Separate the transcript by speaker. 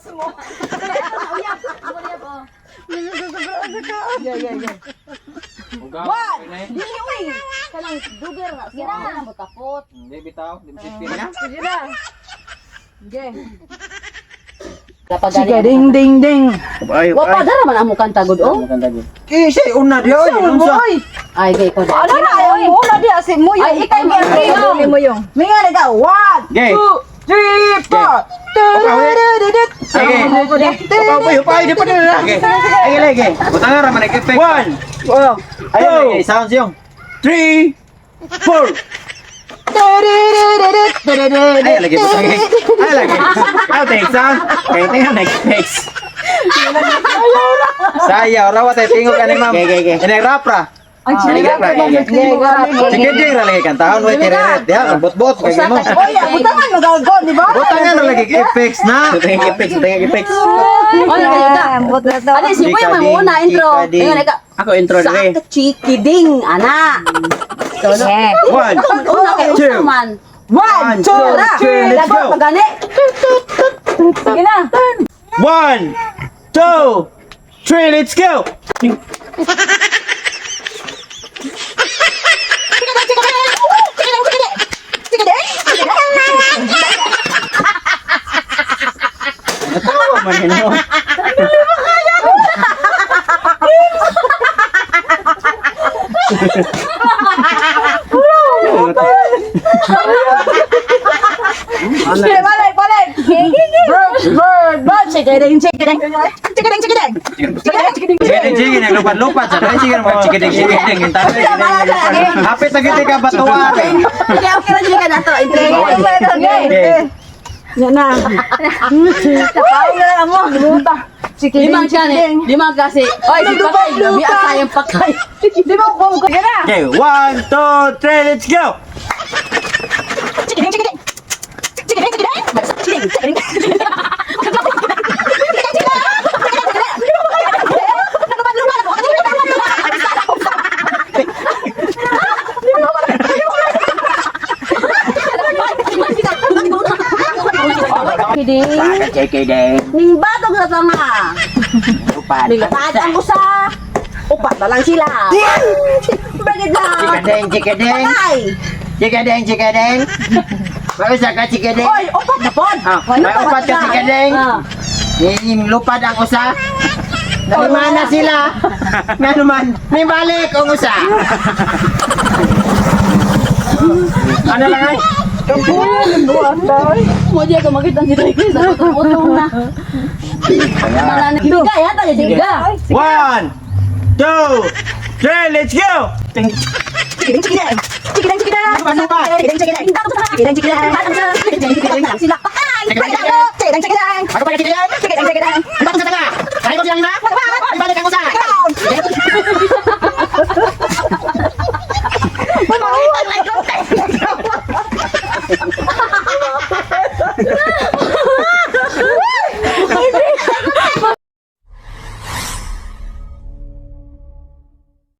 Speaker 1: One.
Speaker 2: Dili uy. Kanang duger na siya. Wala mo tapot.
Speaker 1: Hindi bitaw, di mo na.
Speaker 3: Sige na. Sige.
Speaker 2: Sige,
Speaker 3: ding ding ding.
Speaker 1: Ay,
Speaker 2: Wa pa dara man amo kanta gud oh.
Speaker 1: Eh, siya una di oy. Unsa?
Speaker 2: Ay, gay ko.
Speaker 3: Ano na ayaw mo na di asi mo yung.
Speaker 2: Ay, ikay mo
Speaker 3: mo yung. Minga na ka. One,
Speaker 1: Gay.
Speaker 3: two, three, four.
Speaker 1: Sige. Upay, upay, di pa nila. Sige. Ay, lagi. Butangan ra man effect. One. Ay, lagi sounds yung. Three, four. Ay, lagi butang. Ay, lagi. Ay, take sound. Kaya tingnan next. Sayaw rawa tayo tingog ani ma'am. Ini rap ra. Ini rap ra. Sige ding ra lagi kantahon way tireret diha bot-bot kay mo.
Speaker 3: Oy, butangan magagon, di ba?
Speaker 1: Butangan ra lagi effects na. Tingog effects, tingog effects.
Speaker 2: Ano kayo ka? Ano si Boy may muna intro. Ingon ka.
Speaker 1: Ako intro
Speaker 2: Sa
Speaker 1: dire.
Speaker 2: chikiding ana.
Speaker 1: One,
Speaker 2: Una kay
Speaker 1: Two.
Speaker 2: usa man.
Speaker 3: One, two, three,
Speaker 1: let's go.
Speaker 2: Pagani.
Speaker 3: Sige na.
Speaker 1: One, two, three, let's go! Natawa man yun, no?
Speaker 3: Sige, balik, balik. Bird, bird, bird. Sige, ding, sige, ding. Sige, ding, sige, ding. Sige, ding, sige, ding.
Speaker 1: Sige, sige, naglupad-lupad. Sa sige, sige, sige, sige, Hapit na giti ka batuan.
Speaker 2: Sige, okay ra jud ka nato intro.
Speaker 1: Okay.
Speaker 3: Yan na. Napawag na lang mo. Luta. Sige,
Speaker 2: Limang siya ni. Limang kasi. Oy, si Pakay, gabi asayang Pakay.
Speaker 3: Di ba ko Sige na.
Speaker 1: Okay, one, two, three, let's go!
Speaker 3: Sige, ding, sige, ding. Sige, ding, sige, ding. Sige, ding, sige, ding.
Speaker 2: Chikiding.
Speaker 1: Chikiding.
Speaker 2: Ning batog sa tanga.
Speaker 1: Lupad.
Speaker 2: Ning lapad ang usa. Upat na lang sila. Bakit na?
Speaker 1: Chikiding, chikiding.
Speaker 2: Pakay.
Speaker 1: Chikiding, chikiding. May usa ka chikiding.
Speaker 2: Oy, upat na pod.
Speaker 1: Ah, may upat ka chikiding.
Speaker 2: Ah.
Speaker 1: Yung lupad ang usa. Lima na sila. Nga naman, may balik ang usa. Ano lang ay?
Speaker 2: Mo di ako makita si Ricky sa utong na. Bigay ha tayo siga.
Speaker 1: One, two, three, let's go!
Speaker 3: Sige, ding, sige, ding. Sige, ding, sige, ding. Sige, ding, sige, ding. Sige, ding, sige, ding. Sige, ding, sige, ding.
Speaker 2: Sila Pakay.
Speaker 3: Sige, ding, sige, ding.
Speaker 1: Ako pa chikiding.
Speaker 3: Sige, ding, sige, ding.
Speaker 1: Batong sa tanga. Kaya ko silang lima. May balik ang usa.